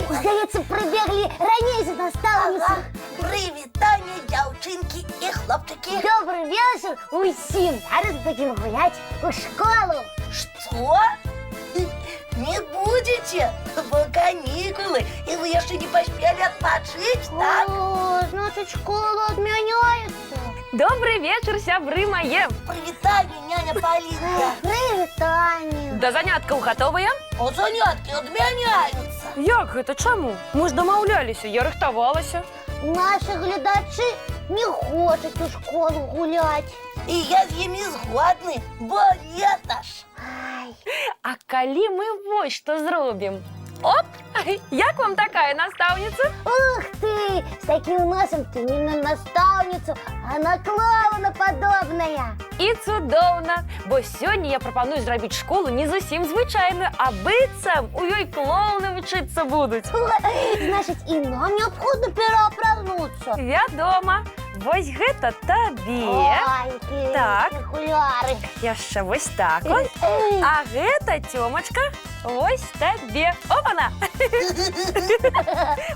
Здаецца, прыбеглі раней за настаўніцу. Ага. Прывітанне, дзяўчынкі і хлопчыкі. Добры вечар усім. Зараз будзем гуляць у школу. Што? Не будзеце, бо канікулы, і вы яшчэ не паспелі адпачыць, так? О, значыць, школа адмяняецца. Добры вечар, сябры мае. Прывітанне, няня Палінка. Прывітанне. Да заняткаў гатовыя? О, заняткі адмяняюцца. Як гэта, чаму? Мы ж дамаўляліся, я рыхтавалася. Нашы гледачы не хочуць у школу гуляць. І я з імі згодны, бо лета ж. Ай, А калі мы вось што зробім? Оп! Як вам такая настаўніца? Ух ты! З такім носам ты не на настаўніцу, а на клоуна падобная. І цудоўна, бо сёння я прапаную зрабіць школу не зусім звычайную, а быццам у ёй клоуны вучыцца будуць. Значыць, і нам неабходна пераапрануцца. Вядома, вось гэта табе. Ой, якія Так. акуляры. Яшчэ вось так вот. А гэта, Цёмачка, вось табе. Опана!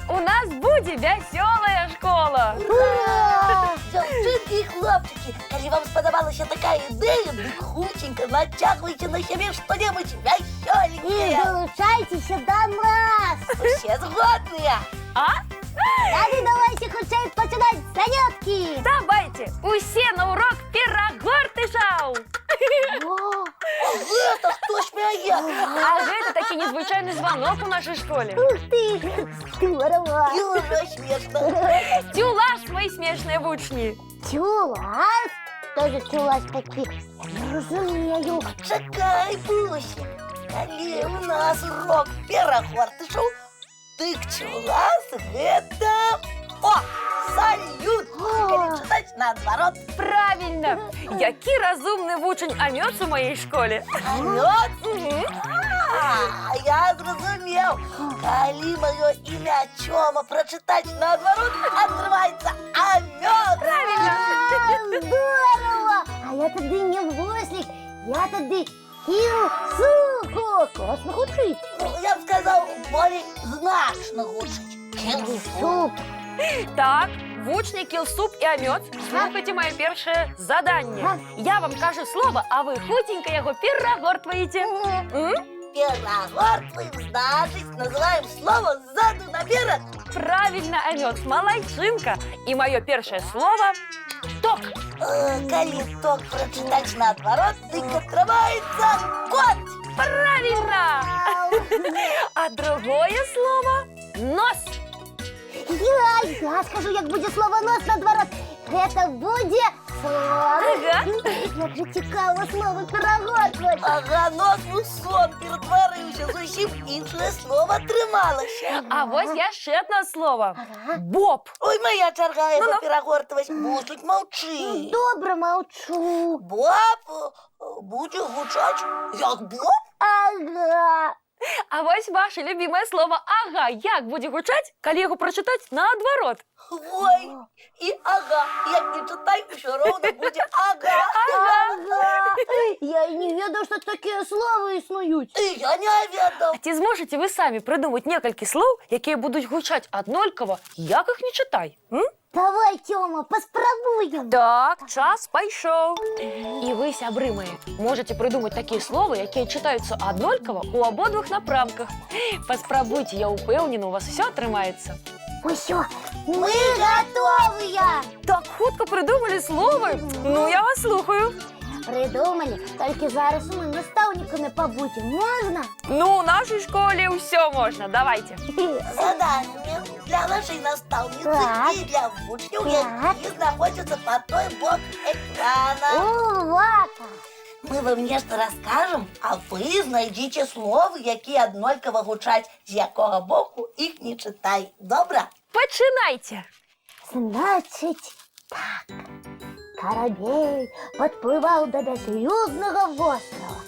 У нас будзе вясёлая школа. Ура! Дзяўчынкі і хлопчыкі, калі вам спадабалася такая ідэя, дык хуценька нацягвайце на сябе што-небудзь І вясёленькае. далучайцеся да нас. Усе згодныя. А? Тады давайце хутчэй пачынаць заняткі. Давайце, усе на урок перагортышаў! О, Гэта хто смяе? А гэта такі незвычайны званок у нашай школе. ух ты, здорово. І ўжо смешна. Цюлас, мае смешныя вучні. Цюлас? Што за цюлас такі? Не разумею. Чакай, Бусік. Калі у нас урок перагортышаў, дык цюлас гэта... О, салют! Калі чытаць наадварот. Правільна! Які разумны вучань Амёц у маёй школе. Амёц? А, я зразумеў. Калі маё імя Цёма прачытаць наадварот, атрымаецца Амёц. Правільна! А, здорово! А я тады не буслік, я тады кіл-суку. Класна гучыць. Ну, я б сказаў, болей значна гучыць. Кіл-суп. Суп. Так, вучні Кілсуп і Амёц, слухайце маё першае заданне. Я вам кажу слова, а вы хуценька яго перагортваеце. М? Перагортваем, значыць, называем слова ззаду наперад. Правільна, Амёц, малайчынка. І маё першае слова — ток. Калі ток прачытаць наадварот, дык атрымаецца кот. Правільна! А другое слова — нос. Я скажу, як будзе слова «нос» наадварот. Гэта будзе сон. Ага. Як жа цікава слова перагортваць. Ага, нос у сон ператварыўся, зусім іншае слова атрымалася. А вось яшчэ адно слова. Ага. Боб. Ой, моя чарга яго Ну-ну. перагортваць. Буслік, маўчы. Добра, маўчу. Боб будзе гучаць як боб? Ага. А вось ваша любімае слова «ага». Як будзе гучаць, калі яго прачытаць наадварот? Ой, і ага, як не чытай, усё роўна будзе ага. Ага. Я і не ведаў, што такія словы існуюць. І я не ведаў. А ці зможаце вы самі прыдумаць некалькі слоў, якія будуць гучаць аднолькава, як іх не чытай? М? Давай, Цёма, паспрабуем. Так, час пайшоў. І вы, сябры мае, можаце прыдумаць такія словы, якія чытаюцца аднолькава ў абодвух напрамках. Паспрабуйце, я ўпэўнена, у вас усё атрымаецца. Усё, мы гатовыя. Так хутка прыдумалі словы. Ну, я вас слухаю. Прыдумалі, толькі зараз мы настаўнікамі пабудзем. Можна? Ну, у нашай школе ўсё можна. Давайце. Заданне для нашай настаўніцы і для вучняў, якія знаходзяцца па той бок экрана. Увага! Мы вам нешта раскажам, а вы знайдзіце словы, якія аднолькава гучаць, з якога боку іх не чытай. Добра? Пачынайце. Значыць, так. Карабель падплываў да бязлюднага вострава.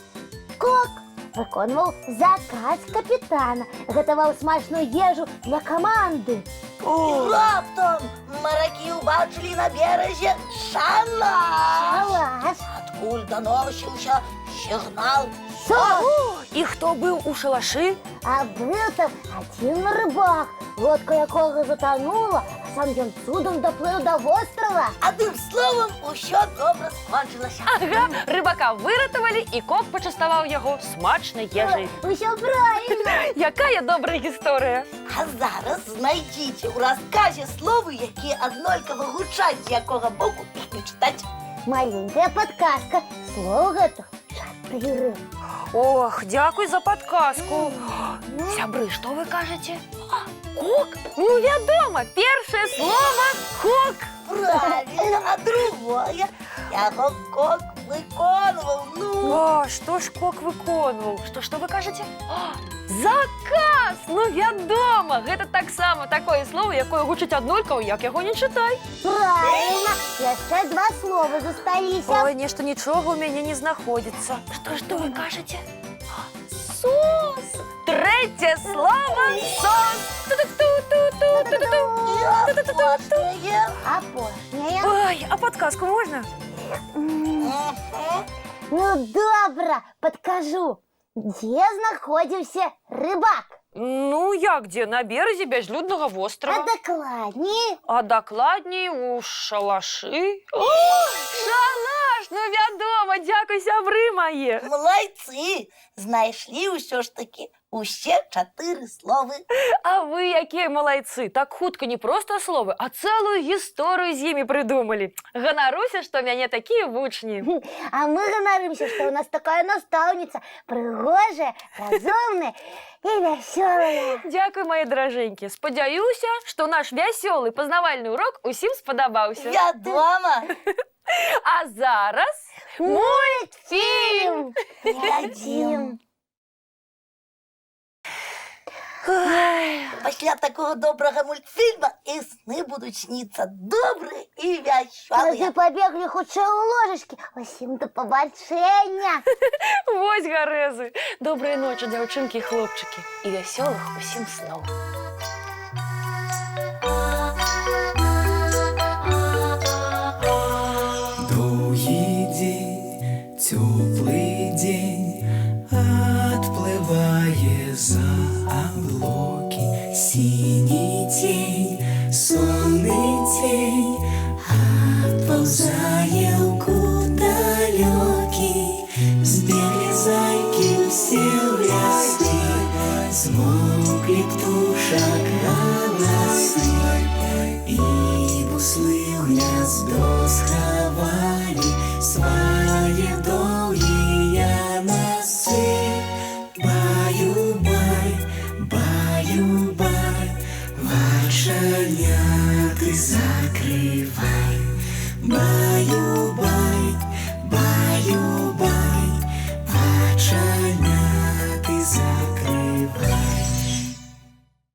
Кок выконваў заказ капітана, гатаваў смачную ежу для каманды. І раптам маракі ўбачылі на беразе шалаш. Шалаш. Адкуль даносіўся сігнал СОС! І хто быў у шалашы? А быў там адзін рыбак, лодка якога затанула, а сам ён цудам даплыў да вострава. Адным словам, усё добра скончылася. Ага, рыбака выратавалі, і кок пачаставаў яго смачнай ежай. Усё правільна. Якая добрая гісторыя! А зараз знайдзіце ў расказе словы, якія аднолькава гучаць, з якога боку іх не чытаць. Маленькая падказка. Слоў гэтых чатыры. Ох, дзякуй за падказку. Сябры, што вы кажаце? А, кок? Ну, вядома, першае слова кок. Правільна, а другое яго кок выконваў. Ну, О, што ж кок выконваў? Што вы кажаце? А, заказ! Ну, вядома, гэта таксама такое слово, якое гучыць аднолькава, як яго не чытай. Правільна. Яшчэ два слова засталіся. Ой, нешта нічога ў мяне не знаходзіцца. Што вы кажаце? А, сос! Трэцяе слова сос! Ту-ту-ту-ту-ту-ту-ту. І апошняе. Апошняе. Ой, а падказку можна? Мгм. Ну, добра, падкажу. Дзе знаходзіўся рыбак? Ну, як дзе? На беразе бязлюднага А вострава. дакладней? А дакладней у шалашы. О, шалаш! Ну, вядома, дзякуй, сябры мае. Малайцы, знайшлі ўсё ж такі усе чатыры словы. А вы якія малайцы! Так хутка не проста словы, а цэлую гісторыю з імі прыдумалі. Ганаруся, што ў мяне такія вучні. А мы ганарымся, што ў нас такая настаўніца, прыгожая, разумная і вясёлая. Дзякуй, мае даражэнькія. Спадзяюся, што наш вясёлы пазнавальны урок усім спадабаўся. Вядома. А зараз Мультфільм! Глядзім. Пасля такога добрага мультфільма і сны будуць сніцца добрыя і Тады вясёлыя. пабеглі хутчэй у ложачкі. Усім да пабачэння. Вось гарэзы. Добрай ночы, дзяўчынкі і хлопчыкі. І вясёлых усім сноў. Доўгі дзень, цёплы дзень адплывае за аблокі. Сіні цень, сонны цень адпаўзае ў кут далёкі. Збеглі зайкі ўсе ў лясы, змоўклі птушак галасы. І буслы ў гняздо схавалі свае доўгія насы. Баю-бай, баю-бай, вачаняты закрывай. Баю-бай.